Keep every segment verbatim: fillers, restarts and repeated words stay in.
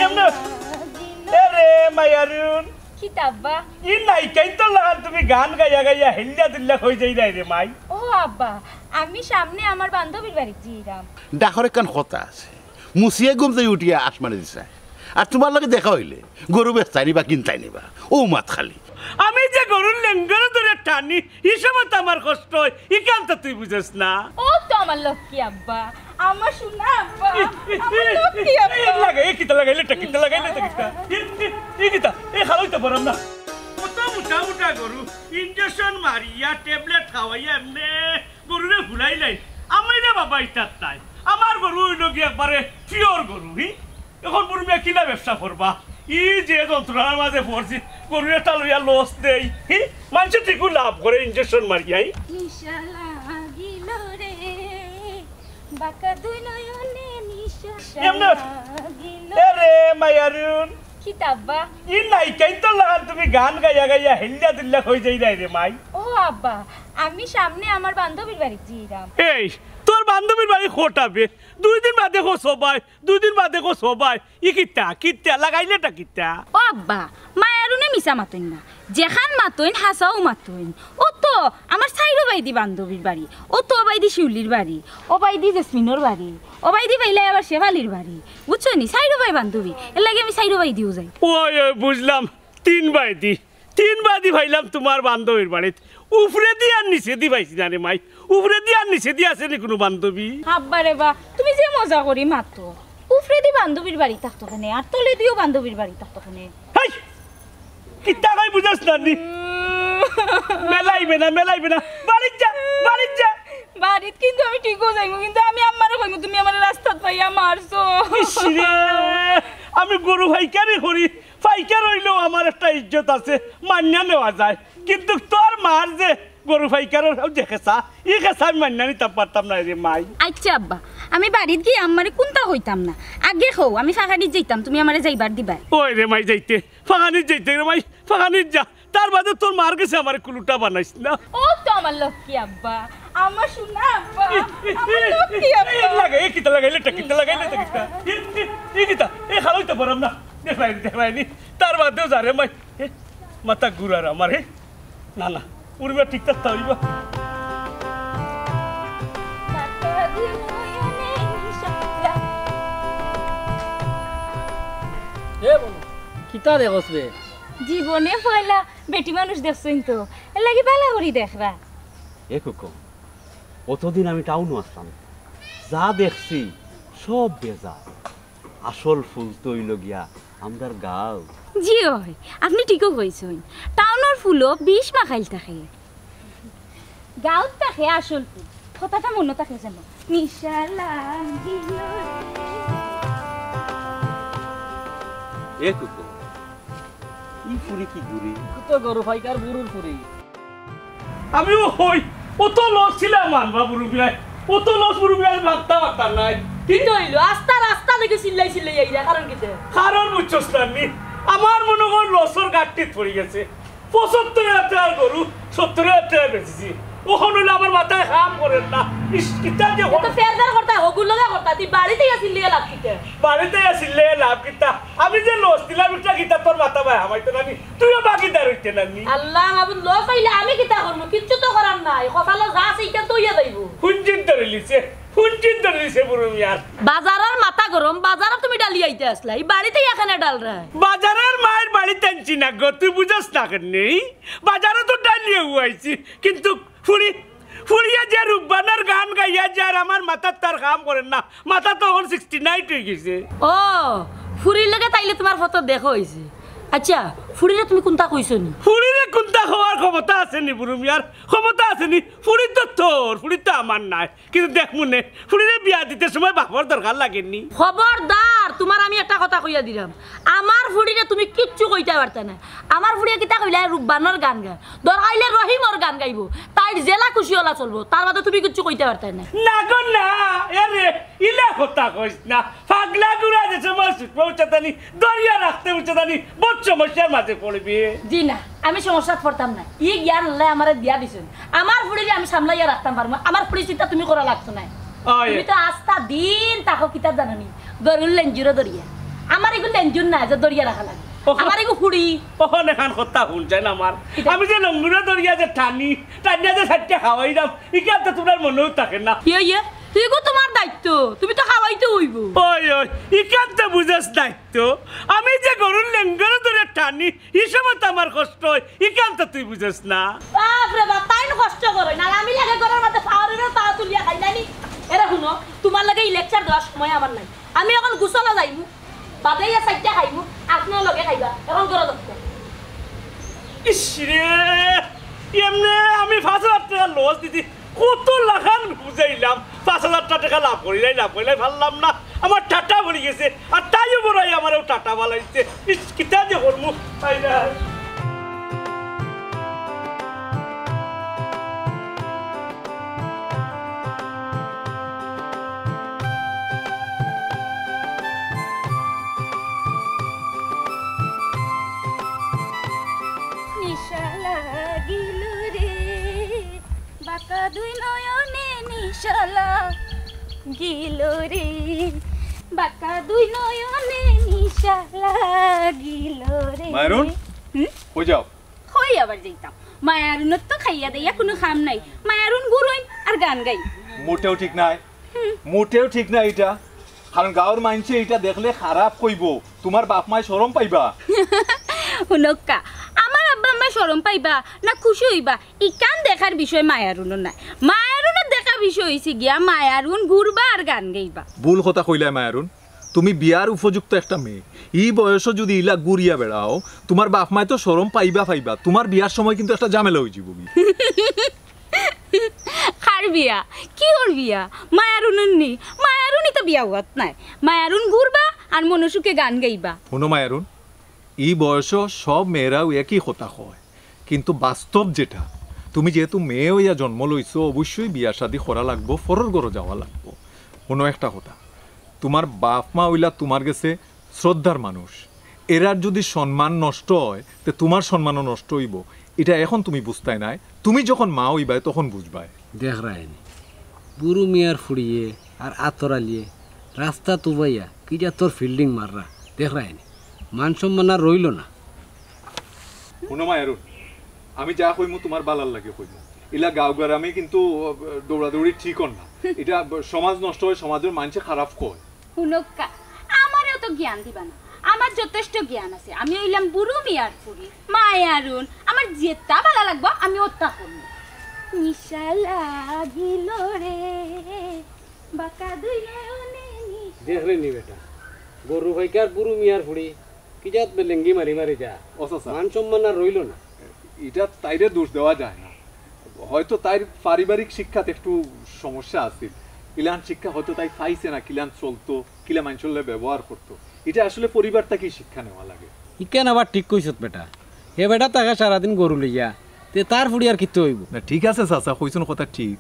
এ রে মায়ারুন, কিতা আব্বা? ই নায়িকাইন্তর লাখান তুমি গান গাইয়া গাইয়া হেল্লা দুল্লা অই যাইরায় রে মাই। ও আব্বা, আমি সামনে আমার বান্ধবীর বাড়িত যাইরাম। ডাকর একখান কথা আছে, মুছিয়া ঘুম থাকি উঠিয়া আসমানে দিছে। আর তুমার লগে দেখা অইলে গরু বেচতায় নি বা কিনতায় নি বা, অউ মাত খালি। আমি যে গরুর লেঙ্গর ধরি টানি, ই সময় তো আমার কষ্ট অয়, ইখান তো তুই বুঝস না। ও তো আমার লক্ষ্মী আব্বা, আমার সোনা আব্বা, আমার লক্ষ্মী আব্বা। এ লাগে, এ কিতা লাগাইলে, ইটা কিতা লাগাইলে, ইটা কিতা? এ, এ, এ কিতা? এ খাওয়াইতে পারাম না। কত মোটা মোটা গরু, ইনজেকশন মারিয়া, ট্যাবলেট খাওয়াইয়া, এমনে গরুরে ফুলাইলাই। আমি রে বাবা, ইতার তাই। আমার গরু অইলো গিয়া একবারে পিওর গরু, হি? এখন বুরু মিয়া কিলা ব্যবসা করবা? ই যে যন্ত্রণার মাঝে পড়ছি, গরু একটা লইয়া লস দেই, হি? মানষে ঠিকউ লাভ করে ইনজেকশন মারিয়া, হি? নিশা লাগিল রে, বাঁকা দুই নয়নে নিশা এমনে লাগিল। এ রে মায়ারুন। কিতা আব্বা? ই নায়িকাইন্তর লাখান তুমি গান গাইয়া গাইয়া হেল্লা দুল্লা অই যাইরায় রে মাই। ও আব্বা, আমি সামনে আমার বান্ধবীর বাড়িত যাইরাম। এই, তোর বান্ধবীর বাড়ি কটাবে? দুই দিন বাদে কস অবায়, দুই দিন বাদে কস অবায়। ই কিতা, কিতা, লাগাইলে ইটা কিতা? ও আব্বা, মায়ারুনে মিছা মাতইন না। যেখান মাতইন, হাছাউ মাতইন। অউ তো আমার চাইরোবায়দি বান্ধবীর বাড়ি। অউ তো অবায়দি শিউলির বাড়ি, অবায়দি জেসমিনর বাড়ি, অবায়দি পাইলে আবার শেফালির বাড়ি। বুঝছো নি? চাইরোবায় বান্ধবী। এরলাগি আমি চাইরোবায়দিউ যাই। ওই, ওই, বুঝলাম। তিন বায়দি। তিন বায়দি পাইলাম তুমার বান্ধবীর বাড়িত। উপরেদি আর নিচেদি পাইছি না রে মাই। উপরেদি আর নিচেদি আছে নি কুনু বান্ধবী? আব্বা রে বা, তুমি যে মজা করি মাতো। উপরেদি বান্ধবীর বাড়ি থাকতো কেনে, আর তলেদিও বান্ধবীর বাড়ি থাকতো কেনে। হেই! কিতা কই বুঝস না নি? মেলাইবে না, মেলাইবে না। বাড়িত যা, বাড়িত যা। বাড়িত কিন্তু আমি ঠিকউ যাইমু, কিন্তু আমি আম্মারে কইমু, "তুমি আমারে রাস্তাত পাইয়া মারছো।" ইস রে, আমি গরু পাইকারি করি, পাইকার অইলেও আমার একটা ইজ্জত আছে, মানিয়া নেওয়া যায়। কিন্তু তোর মার যে গরু পাইকারর যে খেছা, ই খেছা আমি মানিয়া নিতাম পারতাম না রে মাই। আইচ্ছা আব্বা, আমি বাড়িত গিয়া আম্মারে কুন্তা কইতাম না। আগে কও, আমি ফাগানিত যাইতাম, তুমি আমারে যাইবার দিবায়। ওই রে মাই যাইতে, ফাগানিত যাইতে রে মাই, ফাগানিত যা। তার বাদে তোর মার গেছে আমারে কুলুটা বানাইস না। ও তো আমার লক্ষ্মী আব্বা, আমার সোনা আব্বা, আমার লক্ষ্মী আব্বা। এ লাগে, এ কিতা লাগাইলে, ইটা কিতা লাগাইলে, ইটা কিতা? এ, এ, এ কিতা? এ খাওয়াইতে পারাম না। দেখলায়নি, দেখলায়নি। তার বাদেও যা রে মাই। এ, মাথা ঘুরার আমার, এ? না, না। উর্মিয়া ঠিক থাকতা অইবা। এ বলো, কিতা দেখোস বে? জীবনে পয়লা বেটি মানুষ দেখছইন তো, এরলাগি ভালা করি দেখরা। এ খুকন, অতদিন আমি টাউনো আছলাম, যা দেখছি সব বেজাল। আসল ফুল তো অইলো গিয়া আমরার গাঁও। জি অয়, আপনে ঠিকউ কইছইন। টাউনর ফুলো বিষ মাখাইল থাকে। গাঁওত থাকে আসল ফুল। কথাটা মনো থাকে যেন। নিশা লাগিল রে। এ কুকুর, ই ফুরি কি ঘুরে? ই তো গরু পাইকার বুরুর ফুরি। আমিও কই, অত লস ছিলা মানবা বুরু মিয়ায়, অত লস বুরু মিয়ায় মাততা পারতা নায়। কিতা অইলো? আস্তা রাস্তা থাকি চিল্লাই চিল্লাই আইরা, কারণ কিতা? কারণ বুঝছস না নি? আমার মনো কর লসর গাট্টিত পড়ি গেছে। পঁচাত্তর হাজার টেকার গরু সত্তর হাজার টেকায় বেচছি। অখন অইলো আমার মাথায় কাম করের না। ইস, কিতা যে অখন তো ফেরদার করতা, হগুর লগে করতা, তুই বাড়িত আইয়া চিল্লাইয়া লাভ কিতা? বাড়িত আইয়া চিল্লাইয়া লাভ কিতা? আমি যে লস দিলাম, ইটা কিতা তোর মাথা বায় হামাইতো না নি? তুইও বাকিদার অইতে না নি? আল্লাহ, মাবুদ, লস অইলে আমি কিতা করমু? কিচ্ছু তো করার নাই। কপালো যা আছে, ইটা তো অইয়া যাইবো। হুঞ্জিত ধরিলিছে, হুঞ্জিত ধরিলিছে বুরু মিয়ার। বাজারর মাথা গরম, বাজারো তুমি ডালি আইতে আছলায়, ই বাড়িত আইয়া কেনে ডালরায়? বাজারর মাইর বাড়িত আনছি না গো, তুই বুঝস না কেনে? বাজারো তো ডালিয়া আইছি, কিন্তু ফুরি, ফুরিয়ে যে রূপবানর গান গাইয়া যে আর আমার মাথাত তার কাম করের না, মাথা তো অখন সিক্সটি নাইট অই গেছে। ও, ফুরির লগে তাইলে তুমার ফটো দেখা অইছে। আচ্ছা, ফুরিরে তুমি কুন্তা কইছো নি? ফুরিরে কুন্তা কওয়ার ক্ষমতা আছে নি বুরু মিয়ার? ক্ষমতা আছে নি? ফুরি তো তোর, ফুরি তো আমার নায়। কিন্তু দেখমুনে, ফুরিরে বিয়া দিতে সময় বাপর দরকার লাগে নি। খবরদার, তুমার আমি একটা কথা কইয়া দিরাম, আমার ফুরিরে তুমি কিচ্ছু কইতায় পারতায় নায়। আমার ফুরিয়ে কিতা কইলা, রূপবানর গান গায়, দরকার অইলে রহিমর গান গাইবো, তাইর যেলা খুশি অলা চলবো, তার বাদে তুমি কিচ্ছু কইতায় পারতায় নায়। না গো না, এরে, ইলা কথা কইস না। পাগলা ঘুড়া যে সময় ছুটবো উচ্চতানি, দরিয়া রাখতে উচ্চতানি, বহুত সমস্যার মাঝে পড়বে। জি না, আমি সমস্যাত পড়তাম না। ই জ্ঞান আল্লায় আমারে দিয়া দিছইন। আমার ফুরিরে আমি সামলাইয়া রাখতাম পারমু। আমার ফুরির চিন্তা তুমি করা লাগতো নায়। অয়। তুমি তো আস্তা দিন থাকো কিতা জানো নি? গরুর লেঞ্জুরো দরিয়া। আমার এগু লেঞ্জুর না যে দরিয়া রাখা লাগে। ওহ। আমার এগু ফুড়ি। ওহন এখান কথা হুন যায় না আমার। কিতা? আমি যে লঙ্গুরে দরিয়া যে টানি, টানিয়া যে সাইডটা খাওয়াইলাম, ইখান তো তুমার মনেও থাকে না। ইয়ে, ইয়ে, এগু তুমার দায়িত্ব, তুমি তো খাওয়াইতে অইবো। ওই, ওই, ইখান তো বুঝস নাই তো। আমি যে গরুর লেঙ্গরে ধরে টানি, ই সময় তো আমার কষ্ট অয়, ইখান তো তুই বুঝস না। বাপ রে বাপ, তাইন কষ্ট করইন, আর আমি লাগে ঘরর মাঝে পাওয়ারের পাও তুলিয়া খাইলানি। এরে হুনো, তুমার লগে ই lecture দেওয়ার সময় আমার নাই। আমি অখন গোসলো যাইমু, বাদে ইয়া সাইডটা খাইমু, আপনেও লগে খাইবা। অখন ঘরো যাও। ইস রে, এমনে আমি পাঁচ হাজার টেকা loss দিছি, কত লাখান বুঝাইলাম, পাঁচ হাজার টেকা লাভ করিলাই, লাভ করিলাই পারলাম না, আমার টাটা পড়ি গেছে, আর তাইও বড়াই আমারেও টাটা বালাইছে। ইস, কিতা যে করমু, তাই না? নিশা লাগিল রে, বাঁকা দুই নয়নে নিশা লাগিল রে, বাঁকা দুই নয়নে নিশা লাগিল রে। মায়ারুন? হুম? কই যাও? কই আবার যাইতাম? মায়ারুনর তো খাইয়া দাইয়া কুনু কাম নাই। মায়ারুন গুরইন আর গান গাইন। মোটেও ঠিক নায়। হুম। মোটেও ঠিক নায় ইটা। কারণ গাঁওর মাইনষে ইটা দেখলে খারাপ কইবো। তুমার বাপ মায় শরম পাইবা। হুনউক্কা, আমার আব্বা আম্মায় শরম পাইবা না খুশি অইবা, ইখান দেখার বিষয় মায়ারুনর নায়। মায়ারুনর দেখার বিষয় অইছে গিয়া মায়ারুন গুরবা আর গান গাইবা। ভুল কথা কইলায় মায়ারুন, তুমি বিয়ার উপযুক্ত একটা মেয়ে। ই বয়সো যুদি ইলা গুরিয়া বেড়াও, তুমার বাপ মায় তো শরম পাইবা পাইবা, তুমার বিয়ার সময় কিন্তু একটা ঝামেলা অইযিবোগি। কার বিয়া? কিওর বিয়া? মায়ারুনর নি? মায়ারুন ইতা বিয়া অওয়াত নায়। মায়ারুন গুরবা আর মনো সুখে গান গাইবা। হুনো মায়ারুন, ই বয়সো সব মেয়েরাও একই কথা কয়, কিন্তু বাস্তব যেটা, তুমি যেহেতু মেয়ে অইয়া জন্ম লইছো, অবশ্যই বিয়া শাদি করা লাগবো, পরর ঘরো যাওয়া লাগবো। হুনো একটা কথা, তুমার বাপ মা অইলা তুমার গেছে শ্রদ্ধার মানুষ, এরার যুদি সম্মান নষ্ট অয়, তে তুমার সম্মানও নষ্ট অইবো। ইটা এখন তুমি বুঝতায় নায়, তুমি যখন মা অইবায় তখন বুঝবায়। দেখরায়নি, বুরু মিয়ার ফুড়িয়ে আর আতর আলিয়ে রাস্তাত উবাইয়া কি জাতর fielding মাররা, দেখরায়নি, মান সম্মান আর রইলো না। হুনো মায়ারুন, আমি যা কইমু তুমার বালার লাগি কইমু। ইলা গাঁও গ্রামে কিন্তু, আহ, দৌড়াদৌড়ি ঠিক অর না। ইটা ব-, সমাজ নষ্ট অয়, সমাজর মাইনষে খারাপ কয়। হুনউক্কা, আমারেও তো জ্ঞান দিবা না, আমার যথেষ্ট জ্ঞান আছে। আমি অইলাম বুরু মিয়ার ফুড়ি, মায়ারুন, আমার যেতা বালা লাগবো আমি অতা করমু। নিশা লাগিল রে, বাঁকা দুই নয়নে নিশা। দেখরায়নি বেটা, গরু পাইকার বুরু মিয়ার ফুড়ি, কি জাত বেলেঙ্গি মারি মারি যা। ও চাচা। মান সম্মান আর রইলো না। ইটা তাইরে দোষ দেওয়া যায় না, হয়তো তাইর পারিবারিক শিক্ষাত একটু সমস্যা আছিল, ইলান শিক্ষা হয়তো তাই পাইছে না, কিলান চলতো, কিলা মাইনষর লগে ব্যবহার করতো, ইটা আসলে পরিবার থাকি শিক্ষা নেওয়া লাগে। ইখান আবার ঠিক কইছত বেটা, হে বেটা থাকে সারাদিন গরু লইয়া, তে তার ফুড়ি আর কিতা অইবো? না, ঠিক আছে চাচা, কইছইন কথা ঠিক,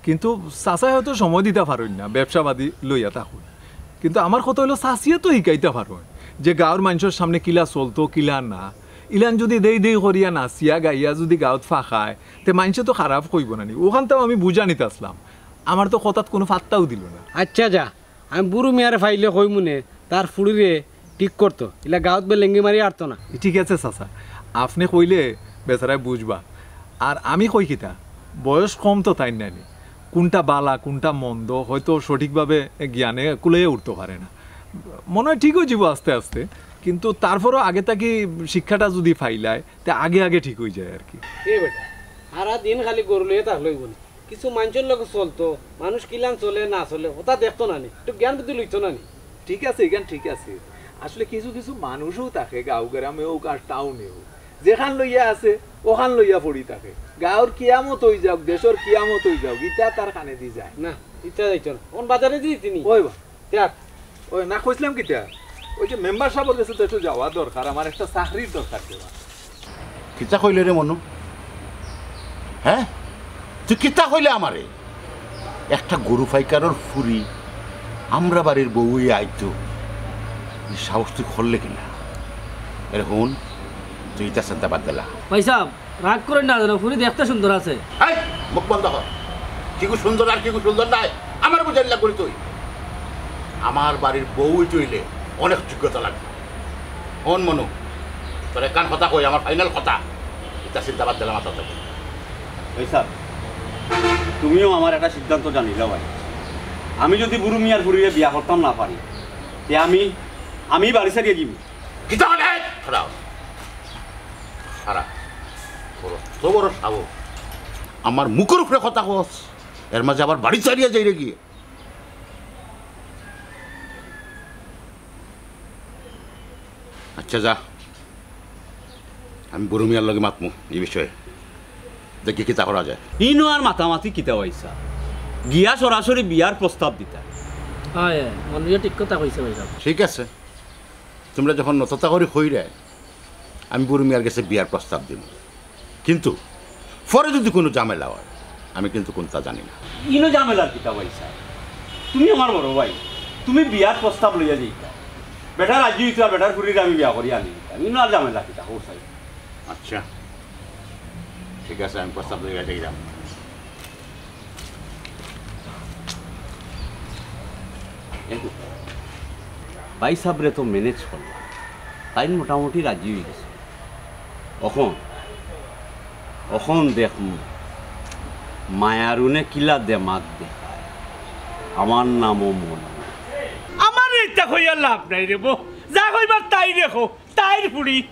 কিন্তু চাচায় হয়তো সময় দিতা পারইন না, ব্যবসা বাদি লইয়া থাকইন। কিন্তু আমার কথা অইলো, চাচিয়ে তো হিকাইতা পারইন যে গাঁওর মাইনষর সামনে কিলা চলতো, কিলা না। ইলান যুদি দেই দেই করিয়া নাচিয়া গাইয়া যুদি গাঁওত ফাঁকায়, তে মাইনষে তো খারাপ কইবো না নি? অখানতাও আমি বুঝা নিতাছলাম, আমার তো কথাত কুনু পাত্তাও দিলো না। আইচ্ছা যা, আমি বুরু মিয়ারে পাইলে কইমুনে, তার ফুড়িরে ঠিক করতো, ইলা গাঁওত বেলেঙ্গি মারি আরতো না। ঠিক আছে চাচা, আপনে কইলে বেচারায় বুঝবা। আর আমি কই কিতা, বয়স কম তো তাইর নানি, কুনটা বালা কুনটা মন্দ হয়তো সঠিকভাবে জ্ঞানে কুলাইয়া উঠতো পারে না। মনো অয় ঠিক অইযিবো আস্তে আস্তে, কিন্তু তারপরও আগে থাকি শিক্ষাটা যুদি পাইলায়, তে আগে আগে ঠিক অইযায় আর কি। এ বেটা, সারা দিন খালি গরু লইয়া থাকলে অইবো নি? কিছু মাইনষর লগে চলতো, মানুষ কিলান চলে না চলে, অতা দেখতো না নি? একটু জ্ঞান বুদ্ধি লইতো না নি? ঠিক আছে, ইখান ঠিক আছে। আসলে কিছু কিছু মানুষও থাকে গাঁও গ্রামে অউক আর টাউনে অউক, যেখান লইয়া আছে অখান লইয়া পড়ি থাকে। গাঁওর কিয়ামত অইযাউক, দেশর কিয়ামত অইযাউক, ইতা তার কানেদি যায় না। ইতা যাইতো না। অখন বাজারে দি দিতে নি? ওই বা। দেখ। ওই না কইছলাম কিতা? ওই যে মেম্বার সাবর গেছে তো একটু যাওয়া দরকার, আমার একটা চাকরির দরকার দেওয়া। কিতা কইলে রে মনু? হ্যাঁ? তুই কিতা কইলে আমারে? একটা গরু পাইকারর ফুড়ি আমরার বাড়ির বউ অইয়া আইতো, ই সাহস তুই করলে কিলা? এরে হুন, তুই ইতা চিন্তা বাদ দিলা। ভাইসাব, রাগ করইন না যেন, ফুড়ি দেখতে সুন্দর আছে। এই, মুখ বন্ধ কর। কিগু সুন্দর আর কিগু সুন্দর নায়, আমারে বুঝাইলা করি তুই। আমার বাড়ির বউ অইতে অইলে অনেক যোগ্যতা লাগবো। অন মনু, তোর একখান কথা কই, আমার ফাইনাল কথা, ইটা চিন্তা বাদ দিলাম মাথা থাকি। এই স্যার, তুমিও আমার একটা সিদ্ধান্ত জানিলাও ভাই। আমি যদি বুরু মিয়ার ফুরিরে বিয়া করতাম না পারি, তে আমি, আমি বাড়ি ছাড়িয়া যাইমু। কিতা মানে? খাড়াও। খাড়া। বড়, তো বড় সাহস। আমার মুখর উপরে কথা কস, এর মাঝে আবার বাড়ি ছাড়িয়া যাইরে গিয়া। আচ্ছা যা, আমি বুরু মিয়ার লগে মাতমু ই বিষয়ে, দেখি কিতা করা যায়। ইনো আর মাতামাতি কিতা অইছে? গিয়া সরাসরি বিয়ার প্রস্তাব দিতা। হয়, হয়, মৌলভীয়ে ঠিক কথা কইছে ভাইসাব। ঠিক আছে, তুমরা যখন নততা করি কইরায়, আমি বুরু মিয়ার গেছে বিয়ার প্রস্তাব দিমু, কিন্তু পরে যদি কুনু ঝামেলা অয়, আমি কিন্তু কুনতা জানি না। ইনো ঝামেলার কিতা ভাইসাব? তুমি আমার বড় ভাই, তুমি বিয়ার প্রস্তাব লইয়া যাইতা, বেটা রাজি অইতো আর বেটার ফুরিরে আমি বিয়া করি আনি দিতাম। ইনো আর ঝামেলা কিতা, কও চাই? আচ্ছা, ঠিক আছে, আমি প্রস্তাব লইয়া যাইরাম। ভাইসাবরে তো ম্যানেজ করলাম, তাইন মোটামুটি রাজি অইগেছে। অখন, অখন দেখমু মায়ারুনে কিলা দেমাগ দেখায়। আমার নামও মনু। আমার ইতা কইয়া লাভ নাই রে বো, যা কইবার তাইরে কও, তাইর ফুড়ি।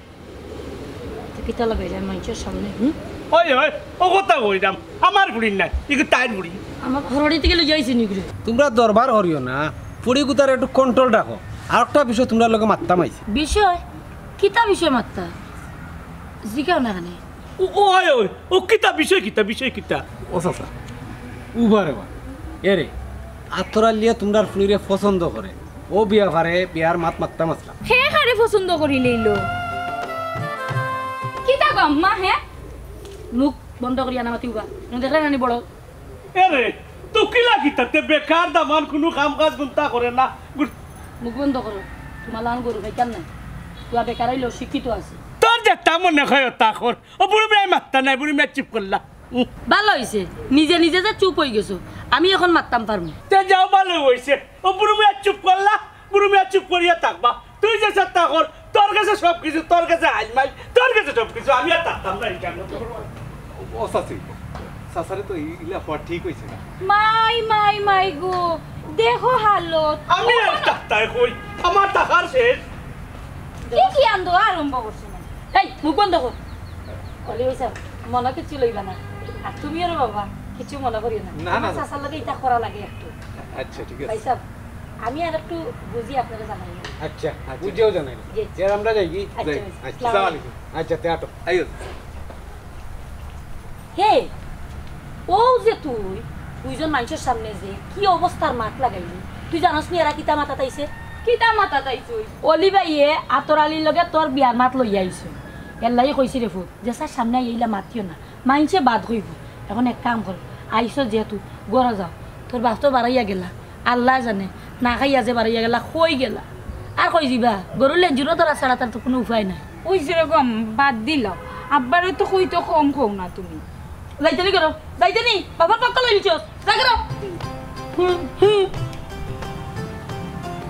তো কিতা লাগাইলে মাইনষর সামনে, হুম? ওই, ওই, ও কথা কইরাম, আমার ফুড়ির নায়, ইগু তাইর ফুড়ি। আমার ঘরবাড়ি থাকি লইয়া আইছে নি ইগুরে? তুমরা দরবার করিও না, ফুড়িগুতারে একটু কন্ট্রোল রাখো। আর একটা বিষয় তুমরার লগে মাততাম আইছি। বিষয়? কিতা বিষয় মাততা? জিগাও না কেনে? ও, ও, ওই, ওই, ও কিতা বিষয় কিতা, বিষয় কিতা? ও চাচা, উবা রে বা। এরে, আতর আলিয়ে তুমরার ফুড়িরে পছন্দ করে। ও বিয়াপারে বিয়ার মাত মাততাম আছলাম। হে কারে পছন্দ করিলাইলো? কিতা গো আম্মা, হে? মুখ বন্ধ করিয়া না মাতি উবা। তুমি দেখরায় না নি বড়? এরে, তো কিলা কিতা তে বেকার দামান কুনু কাম কাজ কুনতা করে না। গুড। মুখ বন্ধ করো। তুমার লাখান গরু খাইতাম না। তুই বেকার অইলেও শিক্ষিত আছে। তোর যেতা মনে কয় অতা কর। ও বুরু মিয়ায় মাততা নায়, বুরু মিয়া চুপ করলা। উম। ভালা অইছে, নিজে নিজে যে চুপ অইগেছো, আমি অখন মাততাম পারমু। তে যাও, ভালা অইছে। ও বুরু মিয়া চুপ করলা, বুরু মিয়া চুপ করিয়া থাকবা। তুই যেতা কর, তোর গেছে সব কিছু, তোর গেছে আইল মাইল, তোর গেছে সব কিছু, আমি আর থাকতাম না ইখানো। ও চাচি, চাচারে তো ই-, ইলা কওয়া ঠিক অইছে না। মাই, মাই, মাই গো, দেখো হালত। আমি আর থাকতাম কই, আমার থাকার শেষ। কি কি আন্দো আরম্ভ করছে না? এই, মুখ বন্ধ কর। অলি ভাইসাব, মনো কিচ্ছু লইবা না। আর তুমিও রে বাবা, কিচ্ছু মনো করিও না। না, না, আমার না। চাচার লগে ইতা করা লাগে একটু। আচ্ছা, ঠিক আছে। ভাইসাব, আমি আর একটু বুঝি আপনারে জানাই। আচ্ছা, আচ্ছা। বুঝিয়াও জানাই। জি। এর আমরা যাই কি? আচ্ছা, যাই। ভাইসাব। আচ্ছা। আসসালামু আলাইকুম। আচ্ছা, তে আটো। আইও। হে, ও যে তুই, দুইজন মাইনষর সামনে যে কি অবস্থার মাত লাগাইলি, তুই জানোস নি এরা কিতা মাতাত আইছে? কিতা মাতাত আইছে? অলি ভাইয়ে আতর আলির লগে তোর বিয়ার মাত লইয়া আইছে। এরলাগি কইছি রে ফুত, যে চাচার সামনে আইয়া ইলা মাতিও না, মাইনষে বাদ কইবো। অখন এক কাম কর, আইছো যেহেতু, ঘরো যাও। তোর বাপ তো বারাইয়া গেলা, আল্লায় জানে, না খাইয়া যে বারাইয়া গেলা, কই গেলা? আর কই যিবা? গরুর লেঞ্জুরো ধরা ছাড়া তার তো কুনু উপায় নাই। অইছে রে গো, বাদ দিলাও। আব্বারে তো কইতে কম কও না তুমি। যাইতানি করো, যাইতানি, বাবার পক্ষ লইলিছস, যাই করো। হুম, হুম।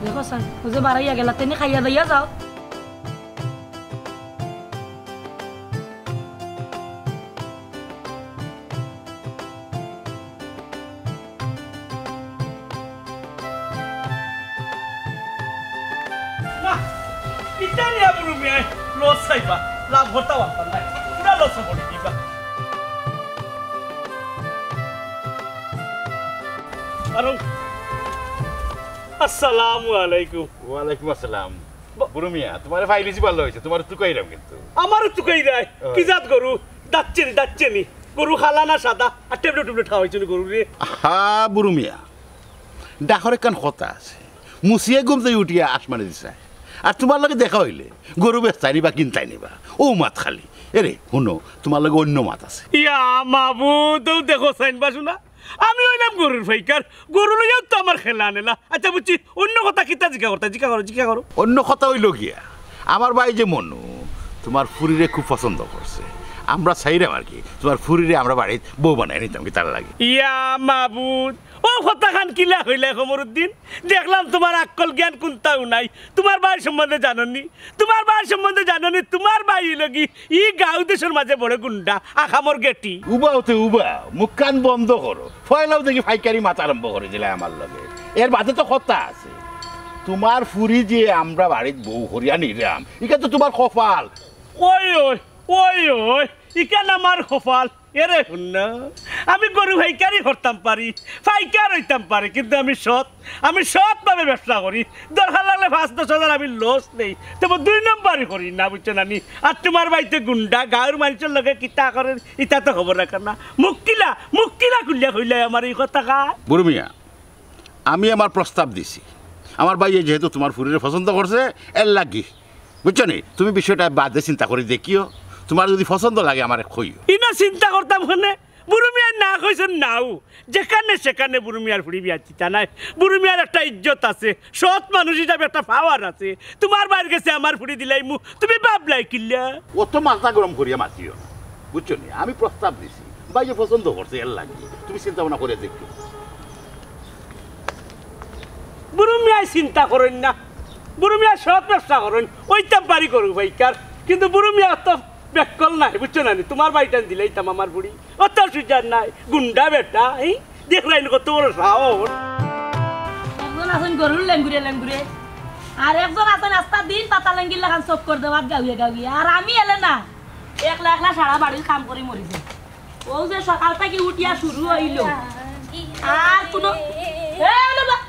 দেখো স্যার, ও যে বারাইয়া গেলা, তেনে খাইয়া দাইয়া যাও। না, ইটা নিয়া বুরু মিয়ায় লস খাইবা, লাভ করতা পারতা নায়। পুরা লস করি দিবা। আরো, আসসালামু আলাইকুম। ওয়ালাইকুম আসসালাম। ব- বুরু মিয়া, তুমারে পাইলিছি ভালা অইছে, তুমারে তুকাইরাম কিন্তু। আমারে তুকাইরায়? ওই। কি জাত গরু? দাচ্চেনি, দাচ্চেনি। গরু কালা না সাদা? আর ট্যাবলেট টুবলেট খাওয়াইছো নি গরুরে? হা, বুরু মিয়া, ডাকর একখান কথা আছে, মুছিয়া ঘুম থাকি উঠিয়া আসমানে দিছে। আর তুমার লগে দেখা অইলে গরু বেচতায় নি বা কিনতায় নি বা, অউ মাত খালি। এরে, হুনো, তুমার লগে অইন্য মাত আছে। ইয়া মাবুদ, অউ দেখো চাইন বা শুনা। আমি অইলাম গরুর পাইকার, গরু লইয়াউ তো আমার খেলা নেলা। আচ্ছা বুঝছি, অইন্য কথা কিতা জিকা করতা, জিকা করো, জিকা করো। অইন্য কথা অইলো গিয়া, আমার ভাই যে মনু, তুমার ফুরিরে খুব পছন্দ করছে। আমরা চাইরাম আর কি, তুমার ফুরিরে আমরা বাড়িত বউ বানাই নিতাম, কিতার লাগি? ইয়া মাবুদ, অউ কথাখান কিলা কইলায় কমরুদ্দিন? দেখলাম তুমার আক্কল জ্ঞান কুন্তাউ নাই। তুমার ভাইর সম্বন্ধে জানো নি? তুমার ভাইর সম্বন্ধে জানো নি? তুমার ভাই অইলো গি ই গাঁও দেশর মাঝে বড় গুন্ডা, আকামর গেটি। উবাও তে উবাও, মুখখান বন্ধ করো। পয়লাউ দেখি ফাইকারি মাত আরম্ভ করি দিলায় আমার লগে। এর বাদে তো কথা আছে। তুমার ফুরি যে আমরা বাড়িত বউ করিয়া নিরাম, ইখান তো তুমার কপাল। ওই, ওই, ওই, ওই, ইখান আমার কপাল। এরে হুন না, আমি গরু ফাইকারি করতাম পারি, ফাইকার অইতাম পারি, কিন্তু আমি সৎ, আমি সৎভাবে ব্যবসা করি। দরকার লাগলে পাঁচ দশ হাজার আমি লস নেই, তবে দুই নম্বরি করি না, বুঝছো না নি? আর তুমার ভাই তে গুন্ডা, গাঁওর মানষর লগে কিতা করের, ইতা তো খবর রাখের না। মুখ কিলা, মুখ কিলা খুলিয়া কইলায় আমার ই কথাখান? বুরু মিয়া, আমি আমার প্রস্তাব দিছি। আমার ভাইয়ে যেহেতু তুমার ফুরিরে পছন্দ করছে, এর লাগি। বুঝছো নি? তুমি বিষয়টা বাদে চিন্তা করি দেখিও। তুমার যুদি পছন্দ লাগে, আমারে কইও। ইনো চিন্তা করতাম কেনে? বুরু মিয়ায় না কইছইন নাও। যেখানে সেখানে বুরু মিয়ার ফুরি বিয়া দিতা নায়। বুরু মিয়ার একটা ইজ্জত আছে, সৎ মানুষ হিসাবে একটা পাওয়ার আছে। তুমার ভাইর গেছে আমার ফুরি দিলাইমু, তুমি ভাবলায় কিলা? অত মাথা গরম করিয়া মাতিও না, বুঝছো নি? আমি প্রস্তাব দিছি, ভাইয়ে পছন্দ করছে, এর লাগি। তুমি চিন্তা ভাবনা করিয়া দেখিও। বুরু মিয়ায় চিন্তা করইন না, বুরু মিয়ায় সৎ ব্যবসা করইন, অইতাম পারি গরু ফাইকার, কিন্তু বুরু মিয়ার তো বেক্কল নাই, বুঝছো না নি? তুমার ভাইটাইন দিলাইতাম আমার ফুরি, অত সুজার নাই, গুন্ডা বেটা, এই দেখরায় নি কত বড় সাহস। একজন আছইন গরুর লেঙ্গুরে লেঙ্গুরে, আর একজন আছইন আস্তা দিন পাতা লেঙ্গুর লাখান চক্কর দেওয়াত গাউয়ে গাউয়ে, আর আমি এলে না, একলা একলা সারা বাড়ির কাম করি মরি যাই। অউ যে সকাল থাকি উঠিয়া শুরু অইলো। আর কুনু, এ, ওরে বা-,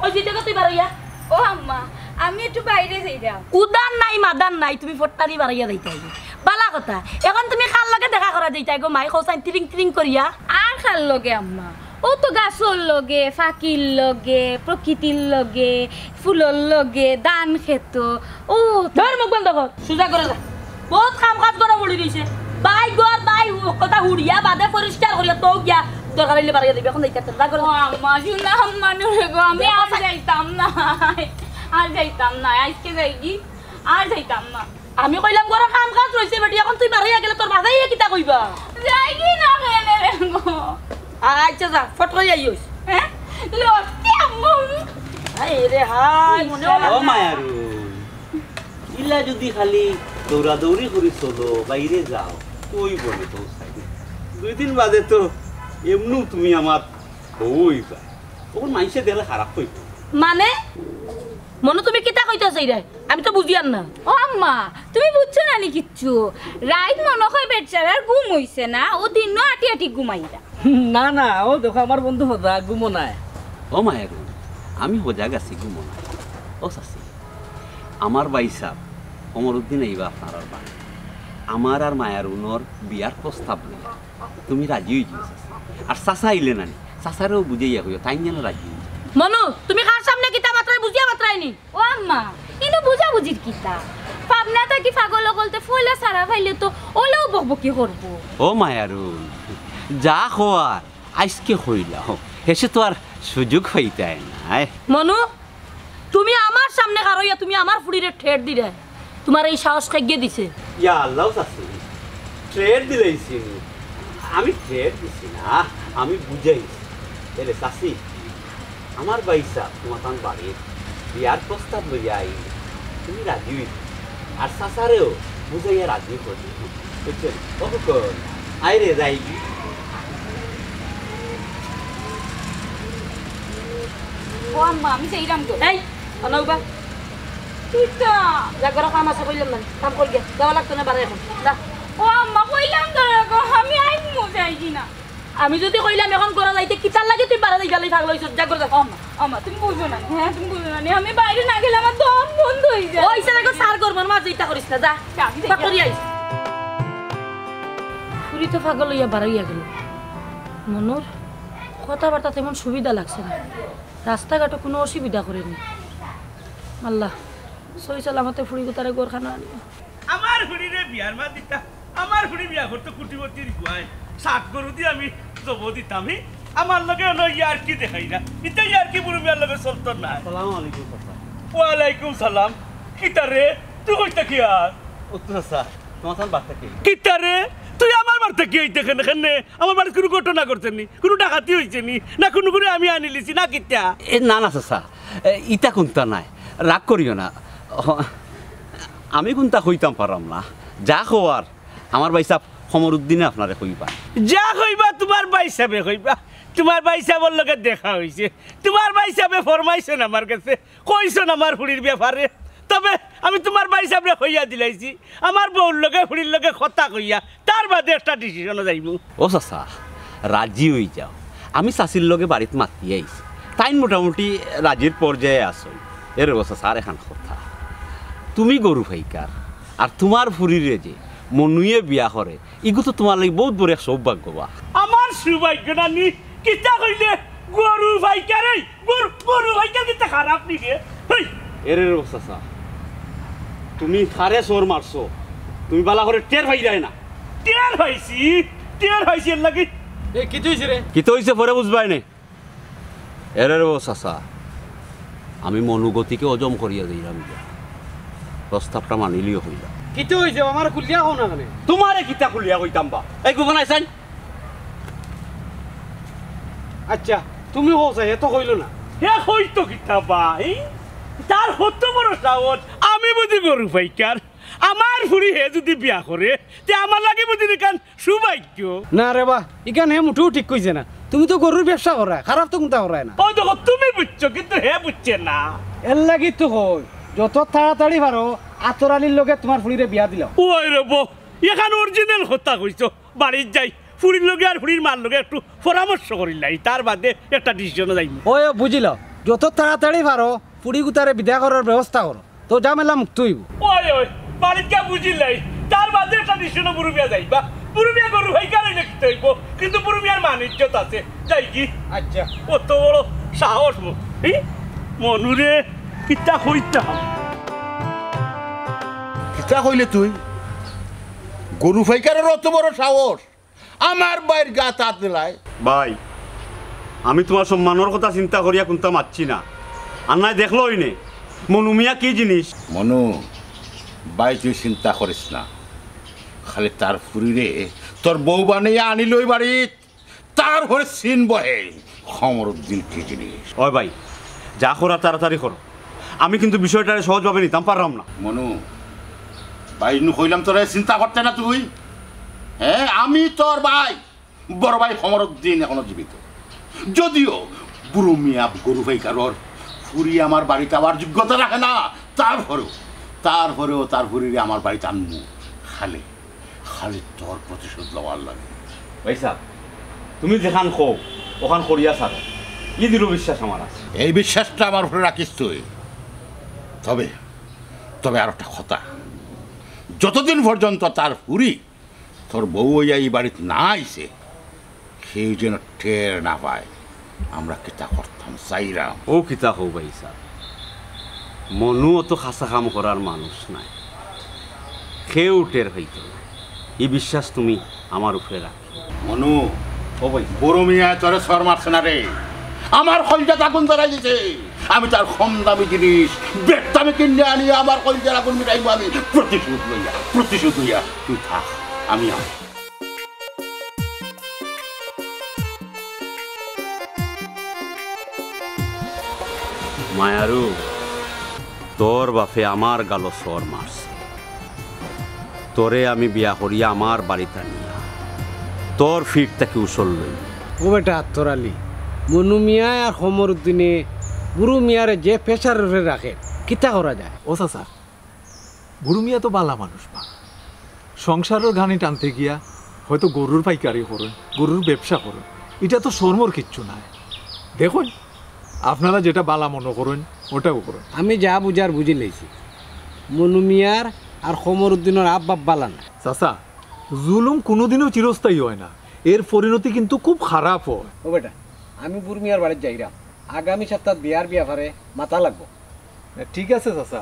ওই যে দেখো তুই বারইয়া। ও আম্মা, আমি একটু বাইরে যাইরাম। উদান নাই, মাদান নাই, তুমি ফট্টারি বারইয়া যাইতায়। বালা কথা, এখন তুমি কার লগে দেখা করা যাইতায় গো মাই, কও চাইন তিরিং তিরিং করিয়া? আর কার লগে আম্মা? অউ তো গাছর লগে, ফাকির লগে, প্রকৃতির লগে, ফুলর লগে, ধান খেতো। ও ধর মুখ বন্ধ কর, সুজা করে যা। বউত কাম কাজ করা পড়ি রইছে। বাই ঘর, বাই কথা হুড়িয়া বাদে পরিষ্কার করিয়া তো গিয়া দরকার অইলে বারইয়া দিবি। এখন যাইতে যা করে। ও আম্মা, শুনা আম্মা নুরে গো, আমি আর যাইতাম না। আর যাইতাম না, আইজকে যাইগি, আর যাইতাম না। আমি কইলাম ঘরো কাম কাজ রইছে বেটি, এখন তুই বারইয়া গেলে তোর বাজাইয়া কিতা কইবা? যাইগি না কেনে রে গো? আচ্ছা যা, ফট করি আইস। হ্যাঁ? লড়তে আম্মু। হায় রে হায়, মনে হয় ও মায়ারু, ইলা যদি খালি দৌড়াদৌড়ি করি চলো, বাইরে যাও, তুই বলে তো সাইডে। দুই দিন বাদে তো এমনু তুমি আমার বউ অইবা। তখন মাইনষে দেখলে খারাপ কইবো। মানে? মনু, তুমি কিতা কইতায় চাইরায়? আমি তো বুঝিয়ার না। ও আম্মা, তুমি বুঝছো না নি কিচ্ছু? রাইত মনো কয় বেচারার ঘুম অইছে না, অউ দিনও আটি আটি ঘুমাইরা। না, না, অউ দেখো আমার বন্ধু হজা, ঘুমো নায়। ও মায়ারু, আমি হজাগ আছি, ঘুমো নায়। ও চাচি, আমার ভাইসাব কমরুদ্দিন আইবা আপনারার বাড়ি। আমার আর মায়ারুনর বিয়ার প্রস্তাব লইয়া। তুমি রাজি অই যাও চাচি। আর চাচা আইলে না নি, চাচারেও বুঝাইয়া কইও, তাইন যেন রাজি অই যাইন। মনু, তুমি কার সামনে কিতা মাতরায় বুঝিয়া মাতরায় নি? ও আম্মা, ইনো বুঝাবুঝির কিতা? পাবনা থাকি পাগল অকলতে পয়লা ছাড়া পাইলে তো অলাউ বকবকি করবো। ও মায়ারু, যা কওয়ার আইজকে কইলাও, হেষে তো আর সুযোগ পাইতায় নায়। মনু, তুমি আমার সামনে খাড়ইয়া তুমি আমার ফুড়িরে ঠেট দিরায়, তুমার এই সাহস কেগিয়ে দিছে? ইয়া আল্লাহ চাচি, ঠেট দিলাইছি নি? আমি ঠেট দিছি না, আমি বুঝাইছি। এরে চাচি, আমার ভাইসাব তুমার তান বাড়িত বিয়ার প্রস্তাব লইয়া আইন, তুমি রাজি অই যাও। আর চাচারেও বুঝাইয়া রাজি করি, বুঝছইন? ও খোকন, আয় রে যাই। ও আম্মা, আমি যাইরাম গো। এই, অনউবা। কিতা? যা ঘরো কাম আছে কইলাম না, কাম কর গিয়া। যাওয়া লাগতো না বারে এখন। যা। ও আম্মা, কইলাম তো গো, আমি আইমু যাইগি না। আমি যদি কইলাম এখন ঘরো যাইতে, কিতার লাগি তুই বারে যাইবার লাগি পাগল অইছস? যা ঘরো যা। ও আম্মা, ও আম্মা, তুমি বুঝো না, হ্যাঁ, তুমি বুঝো না, আমি বাইরে না গেলে আমার দম বন্ধ অই যায়। ওই ছেলেকে সার করবো, মার যেটা করিস না, যা। যা, আমি যাই। পাকড়ি আইস। ফুরি তো পাগল অইয়া বারইয়া গেল। মনুর কথাবার্তা তেমন সুবিধা লাগছে না, রাস্তাঘাটও কুনু অসুবিধা করেনি। আল্লাহ, সহি সালামতে ফুড়ি গুতারে ঘরখানো আনিও। আমার ফুড়িরে বিয়ার মাত দিতা, আমার ফুড়ি বিয়া করতো কুটিপতির গুয়ায়, সাত গরু দি আমি জব দিতাম, হি? আমার লগে অনো ইয়ার্কি দেখাইরা, ইতা ইয়ার্কি বুরু মিয়ার লগে চলতো নায়। আসসালামু আলাইকুম চাচা। ওয়ালাইকুম সালাম। কিতা রে, তুই কইতা কি আর? ও তো চাচা, তোমার বাড়ি থাকি? কিতা রে? তুই আমার বাড়ি থাকি আইতে কেনে? কেনে? আমার বাড়িত কুনু ঘটনা ঘটছে নি? কুনু ডাকাতি অইছে নি? না কুনুগুরে আমি আনিলিছি না কিতা? এ, না, না, চাচা। এ, ইতা কুন্তা নায়। রাগ করিও না। হ, আমি কুন্তা কইতাম পাররাম না। যা কওয়ার, আমার ভাইসাব কমরুদ্দিনে আপনারে কইবা। যা কইবা, তুমার ভাইসাবে কইবা। তুমার ভাইসাবর লগে দেখা অইছে। তুমার ভাইসাবে ফরমাইছইন আমার গেছে। কইছইন আমার ফুড়ির ব্যাপারে। তবে আমি তুমার ভাইসাবরে কইয়া দিলাইছি, আমার বউর লগে ফুড়ির লগে কথা কইয়া তার বাদে একটা decision-ও যাইমু। ও চাচা, রাজি অইযাও। আমি চাচির লগে বাড়িত মাতিয়া আইছি। তাইন মোটামুটি রাজির পর্যায়ে আছইন। এরে ও চাচা, আর একখান কথা। তুমি গরু পাইকার, আর তুমার ফুড়িরে যে মনুয়ে বিয়া করে, ইগু তো তুমার লাগি বউত বড় এক সৌভাগ্য বা। আমার সৌভাগ্য নানি, কিতা কইলে? গরু পাইকার, এই গরু, গরু পাইকার কিতা খারাপ নি রে? হেই! এরে রে চাচা, তুমি কারে চড় মারছো, তুমি ভালা করি টের পাইরায় না। টের পাইছি, টের পাইছি এর লাগি। এ, কিতা অইছে রে? কিতা অইছে পরে বুঝবায় নে। এরে রে চাচা, আমি মনোগতিকে হজম করিয়া দিলাম গিয়া। প্রস্তাবটা মানিলিও কইলাম। কিতা অইছে? আমারে খুলিয়া কও না কেনে? তুমারে কিতা খুলিয়া কইতাম বা? এই গুগন আইছইন। আচ্ছা, তুমি কও চাই, হে তো কইলো না। হে কইতো কিতা বা, ই? তার কত বড় সাহস, আমি বুঝি গরু পাইকার। আমার ফুড়ি হে যুদি বিয়া করে, তে আমার লাগি বুঝি ইখান সৌভাগ্য। না রে বা, ইখান হে মুটেও ঠিক কইছে না। তুমি তো গরুর ব্যবসা করায়, খারাপ তো কুন্তা করায় না। অউ দেখো, তুমি বুঝছো, কিন্তু হে বুঝছে না। এর লাগি তো কই, যত তাড়াতাড়ি পারো, আতর আলীর লগে তুমার ফুড়িরে বিয়া দিলাও। ওই রে বো, ইখান original কথা কইছো। বাড়িত যাই, ফুড়ির লগে আর ফুড়ির মার লগে একটু পরামর্শ করিলাই, তার বাদে একটা decision-ও যাইমু। ওই, ও বুঝিলাও, যত তাড়াতাড়ি পারো ফুড়ি গুতারে বিদায় করার ব্যবস্থা করো, তো ঝামেলা মুক্ত অইবো। ওই, ওই, বাড়িত গিয়া বুঝিলাই, তার বাদে একটা decision-ও বুরু মিয়া যাইবা। বুরু মিয়া গরু পাইকার অইলে কিতা অইবো, কিন্তু বুরু মিয়ার মান ইজ্জত আছে। যাইগি? আচ্ছা। অত বড় সাহস ম-, ই? মনুরে, কিতা কইতাম? কিতা কইলে তুই? গরু পাইকারর অত বড় সাহস? আমার ভাইর গাত আত দিলায়। ভাই, আমি তুমার সম্মানর কথা চিন্তা করিয়া কুন্তা মাতছি না। আর নায় দেখলো অইনে, মনু মিয়া কি জিনিস? মনু, ভাই তুই চিন্তা করিস না। খালি তার ফুড়িরে তোর বউ বানাইয়া আনিলই বাড়িত, তার পরে চিনবো হে কমরুদ্দিন কি জিনিস। ওই ভাই, যা করার তাড়াতাড়ি করো। আমি কিন্তু বিষয়টারে সহজভাবে নিতাম পাররাম না। মনু, ভাই, নু কইলাম তোরে চিন্তা করতে না তুই। হ্যাঁ, আমি তোর ভাই, বড় ভাই কমরুদ্দিন এখনো জীবিত। যদিও বুরু মিয়া গরু পাইকারর ফুড়ি আমার বাড়িত আওয়ার যোগ্যতা রাখে না, তারপরেও, তারপরেও তার ফুড়িরে আমার বাড়িত আনমু। খালি খালি তোর প্রতিশোধ লওয়ার লাগি। ভাইসাব, তুমি যেখান কও, ওখান করিয়া ছাড়ো। ই দৃঢ় বিশ্বাস আমার আছে। এই বিশ্বাসটা আমার উপরে রাখিস তুই। তবে, তবে আর একটা কথা, যতদিন পর্যন্ত তার ফুড়ি তোর বউ অইয়া ই বাড়িত না আইছে, কেউ যেন টের না পায় আমরা কিতা করতাম চাইরাম। ও কিতা কও ভাইসাব, মনু অত খাছা কাম করার মানুষ নায়, কেউ টের পাইতো না। ই বিশ্বাস তুমি আমার উপরে রাখো। মনু, ও ভাই। বুরু মিয়ায় তোরে চড় মারছে না রে, আমার কইলজাত আগুন ধরাই দিছে। আমি তার কম দামি জিনিস বেশ দামি কিনে আনি আমার কইলজার আগুন মিটাইমু আমি। প্রতিশোধ লইয়া, প্রতিশোধ লইয়া তুই থাক, আমি আছি। মায়ারু, তোর বাপে আমার গালো চড় মারছে। তোরে আমি বিয়া করিয়া আমার বাড়িত আনিয়া তোর পিঠ থাকি উসল লইমু। ও বেটা আত্তর আলী, মনু মিয়ায় আর কমরুদ্দিনে বুরু মিয়ারে যে pressure-র উপরে রাখে, কিতা করা যায়? ও চাচা, বুরু মিয়া তো বালা মানুষ বা। সংসারর ঘানি টানতে গিয়া হয়তো গরুর পাইকারি করইন, গরুর ব্যবসা করইন। ইটা তো শরমর কিচ্ছু নায়। দেখইন, আপনারা যেটা বালা মনো করইন, ওটাউ করইন। আমি যা বুঝার বুঝিলাইছি। মনু মিয়ার আর কমরুদ্দিনর আপ-বাপ বালা নায়। চাচা, জুলুম কুনুদিনউ চিরস্থায়ী অয় না, এর পরিণতি কিন্তু খুব খারাপ অয়। ও বেটা, আমি বুরু মিয়ার বাড়িত যাইরাম, আগামী সাপ্তাত বিয়ার ব্যাপারে মাতা লাগবো। না, ঠিক আছে চাচা,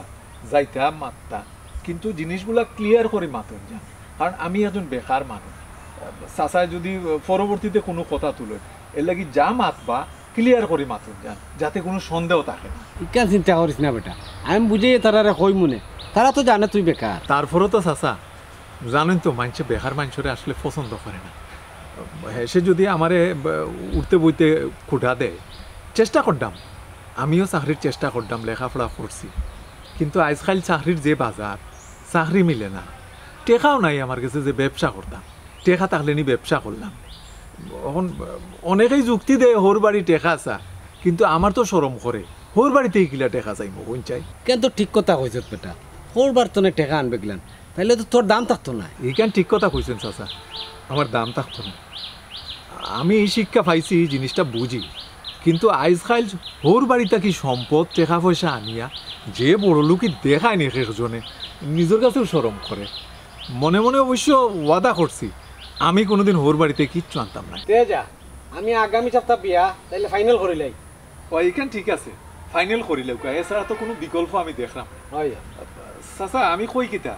যাইতা মাততা, কিন্তু জিনিসগুলা clear করি মাতইন যান, কারণ আমি একজন বেকার মানুষ। চাচায় যুদি পরবর্তীতে কুনু কথা তুলইন, এরলাগি যা মাতবা clear করি মাতইন যান, যাতে কুনু সন্দেহ থাকে না। ইখান চিন্তা করিস না বেটা, আমি বুঝাইয়া তারারে কইমুনে, তারা তো জানে তুই বেকার। তারপরও তো চাচা, জানেন তো, মানষে বেকার মানষরে আসলে পছন্দ করে না। হে, সে যদি আমারে, ব-, উঠতে বইতে খুটা দেয়, চেষ্টা করতাম, আমিও চাকরির চেষ্টা করতাম, লেখাপড়া করছি, কিন্তু আজকাল চাকরির যে বাজার, চাকরি মিলে না, টেকাও নাই আমার গেছে যে ব্যবসা করতাম, টেকা থাকলে নি ব্যবসা করলাম। এখন অনেকেই যুক্তি দেয়, "হউর বাড়ি টেকা চা", কিন্তু আমার তো শরম করে, "হউর বাড়িতে কিলা টেকা চাইমু, কোন চাই?" কেন তো ঠিক কথা কইছত বেটা, হউর বাড়ি তনে টেকা আনবে কিলান, তাইলে তো তোর দাম থাকতো না। ইখান ঠিক কথা কইছেন চাচা, আমার দাম থাকতো না। আমি এই শিক্ষা পাইছি, এই জিনিসটা বুঝি, কিন্তু আইজকাইল হউর বাড়ি থাকি সম্পদ, টেকা পয়সা আনিয়া যে বড় লোকই দেখায় নি একজনে, নিজের কাছেও শরম করে। মনে মনে অবশ্য ওয়াদা করছি, আমি কোনোদিন হউর বাড়িতে কিচ্ছু আনতাম না। তে যা, আমি আগামী সপ্তাহ বিয়া, তাইলে ফাইনাল করিলাই। ও, ইখান ঠিক আছে, ফাইনাল করিলাউক্কা, এছাড়া তো কোনো বিকল্প আমি দেখলাম না। হয়। চাচা, আমি কই কিতা,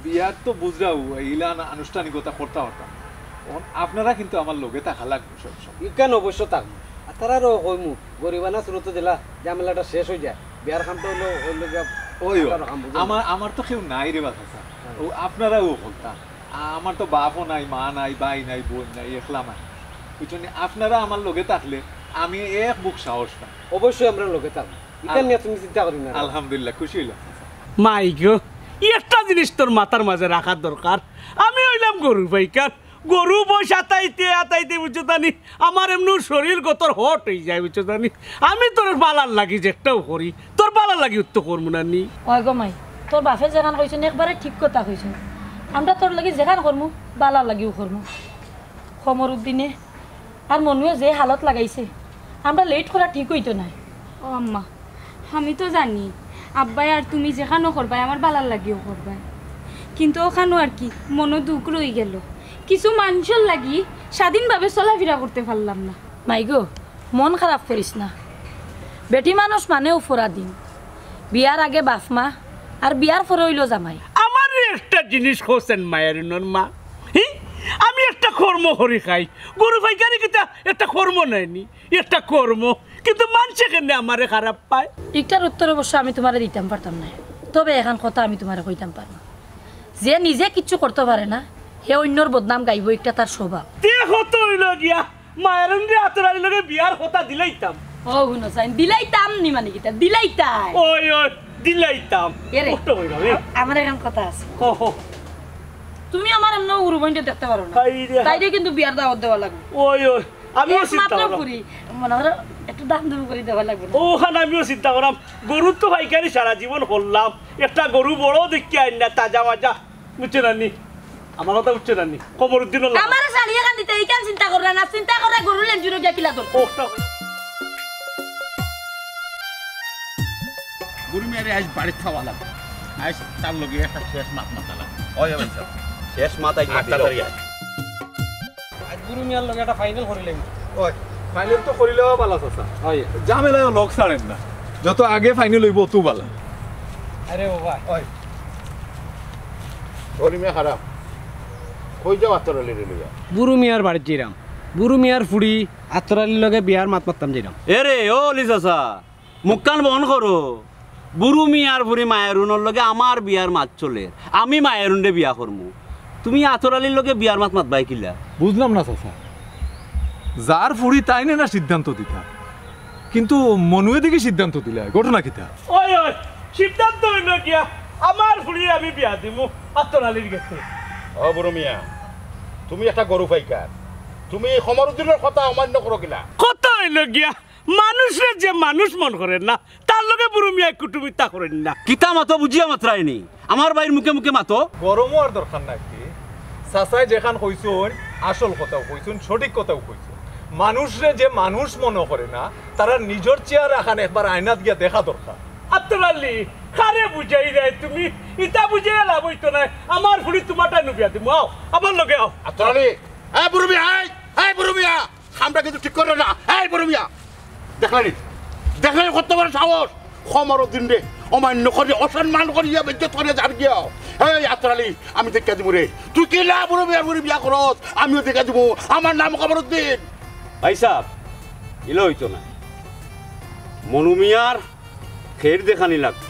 বিয়ার তো বুঝরাউ, ইলান আনুষ্ঠানিকতা করতা পারতাম না। অখন আপনারা কিন্তু আমার লগে থাকা লাগবো সব সময়। ইখান অবশ্য থাকবো। আর তারারও কইমু, গরিবানা সুরতে দিলা ঝামেলাটা শেষ অই যায়, বিয়ার কামটা অইলো, অইলো গিয়া ওই, ওই। আপনারা কাম বুঝেন। আমার, আমার তো কেউ নাই রে বা চাচা। হ্যাঁ। ও, আপনারাও বলতাম, আমার তো বাপও নাই, মা নাই, ভাই নাই, বোন নাই, একলা নাই। বুঝছইন নি? আপনারা আমার লগে থাকলে আমি এক বুক সাহস পাই। অবশ্যই আমরা লগে থাকবো, ইখান আল-, নিয়া তুমি চিন্তা করিও না। আলহামদুলিল্লাহ, খুশি অইলাম। মাই গো, ই একটা জিনিস তোর মাথার মাঝে রাখার দরকার। আমি অইলাম গরু পাইকার, গরু বইস আতাইতে আতাইতে, বুঝছো জানি, আমার এমনেউ শরীর গতর হট অই যায়, বুঝছো জানি। আমি তোর বালার লাগি যেটাও করি, তোর বালার লাগি উত্তর করমু না নি। ওই গো মাই, তোর বাপে যেখান কইছইন একবারে ঠিক কথা কইছইন। আমরা তোর লাগি যেখান করমু, বালার লাগিও করমু। কমরুদ্দিনে আর মনুয়ে যে হালত লাগাইছে, আমরা লেট করা ঠিক অইতো নায়। ও আম্মা, আমি তো জানি আব্বায় আর তুমি যেখানো করবায় আমার বালার লাগিও করবায়, কিন্তু ওখানো আর কি মনো দুখ রই গেল, কিছু মানষর লাগি স্বাধীনভাবে চলাফিরা করতে পারলাম না। মাই গো, মন খারাপ করিস না, বেটি মানুষ মানেউ পরাধীন। বিয়ার আগে বাপ মা, আর বিয়ার পরে অইলো জামাই। আমারে একটা জিনিস কওছেন মায়ারুনর মা, হি? আমি একটা কর্ম করি খাই, গরু পাইকারি কিতা একটা কর্ম নায়নি, একটা কর্ম, কিন্তু মানষে কেনে আমারে খারাপ পায়? ইটার উত্তর অবশ্য আমি তুমারে দিতাম পারতাম নায়, তবে এখান কথা আমি তুমারে কইতাম পারমু, যে নিজে কিচ্ছু করতো পারে না, হে অইন্যর বদনাম গাইবো, ইটা তার স্বভাব। তে কত অইলো গিয়া, মায়ারুনরে আতর আলীর লগে বিয়ার কথা দিলাইতাম। ও হুনো চাইন, দিলাইতাম নি মানে কিতা? দিলাইতাই। ওই, ওই, দিলাইতাম। এরে, কষ্ট অইলো, এ। আমার এখান কথা আছে। কও, কও। তুমি আমার এমনে উরু বইনটা দেখতে পারো না। হাই রে। তাইরে কিন্তু বিয়ার দাওয়াত দেওয়া লাগবো। ওই, ওই, আমিও চিন্তা একমাত্র করলাম। ফুরি, মনে করো একটু দাম দর করি দেওয়া লাগবো না। ওখান আমিও চিন্তা করলাম, গরুর তো পাইকারি সারা জীবন করলাম, একটা গরু বড় দেখিয়া আইন না, তাজা মাজা, বুঝছো না নি? আমার কথা বুঝছো না নি? কমরুদ্দিন হলো। আমারে শালি এখান দিতে এইখান চিন্তা কররা না, চিন্তা কররা গরু লেঞ্জুরো গিয়া কিলা ধরবো। ওটা বুরু মিয়ারে আইজ বাড়িত খাওয়া লাগবো। আইজ তার লগে একটা শেষ মাত মাতা লাগবো। ওই ভাই সাহেব, শেষ মাত আইজ আটটা মাতিলাও। তারিখ আইজ। আইজ বুরু মিয়ার লগে একটা ফাইনাল করিলাইমু। ওই, ফাইনাল তো করিলাও বালা চাচা। ওই। ঝামেলায় লোক ছাড়েন না। যত আগে ফাইনাল অইবো, অত বালা। আরে বাবা। ওই। বুরু মিয়া খারাপ। কই যাও আতর আলীরে লইয়া? বুরু মিয়ার বাড়িত যাইরাম। বুরু মিয়ার ফুড়ি আতর আলীর লগে বিয়ার মাত মাততাম যাইরাম। এরে, ও অলি চাচা, মুখখান বন্ধ করো। বুরু মিয়ার ফুড়ি মায়ারুনর লগে আমার বিয়ার মাত চলের। আমি মায়ারুনরে বিয়া করমু। তুমি আতর আলীর লগে বিয়ার মাত মাতবায় কিলা? বুঝলাম না চাচা। যার ফুড়ি তাইনে না সিদ্ধান্ত দিতা। কিন্তু মনুয়ে দেখি সিদ্ধান্ত দিলা। ঘটনা কিতা? ওই, ওই, সিদ্ধান্ত অইলো গিয়া, আমার ফুড়িরে আমি বিয়া দিমু আতর আলীর গেছে। ও বুরু মিয়া, তুমি একটা গরু পাইকার। তুমি কমরুদ্দিনর কথা অমান্য করো কিলা? কথা অইলো গিয়া, মানুষরে যে মানুষ মনো করের না, তার লগে বুরু মিয়ায় কুটুমিতা করের না। কিতা মাতো বুঝিয়া মাতরায়নি? আমার ভাইর মুখে মুখে মাতো। গরম অওয়ার দরকার নাই কি? চাচায় যেখান কইছইন, আসল কথাউ কইছইন, সঠিক কথাউ কইছইন। মানুষরে যে মানুষ মনো করে না, তারার নিজর চেহারাখান একবার আয়নাত গিয়া দেখা দরকার। আতর আলী, কারে বুঝাইরায় তুমি? ইতা বুঝাইয়া লাভ অইতো নায়। আমার ফুড়ি তুমারটাইনো বিয়া দিমু। আও, আমার লগে আও। আতর আলী, এ বুরু মিয়া, এই, এই বুরু মিয়া। কামটা কিন্তু ঠিক করো না। এই বুরু মিয়া, দেখলায়নি? দেখলায়নি কত বড় সাহস? কমরুদ্দিনরে অমান্য করি, অসম্মান করিয়া, বেইজ্জত করিয়া যার গিয়া। এই আতর আলী, আমি দেখিয়া দিমু রে। তুই কিলা বুরু মিয়ার ফুড়ি বিয়া করস? আমিও দেখিয়া দিমু। আমার নাম কমরুদ্দিন। ভাই সাহেব, ইলা অইতো নায়। মনু মিয়ার খেইর দেখানি লাগবো।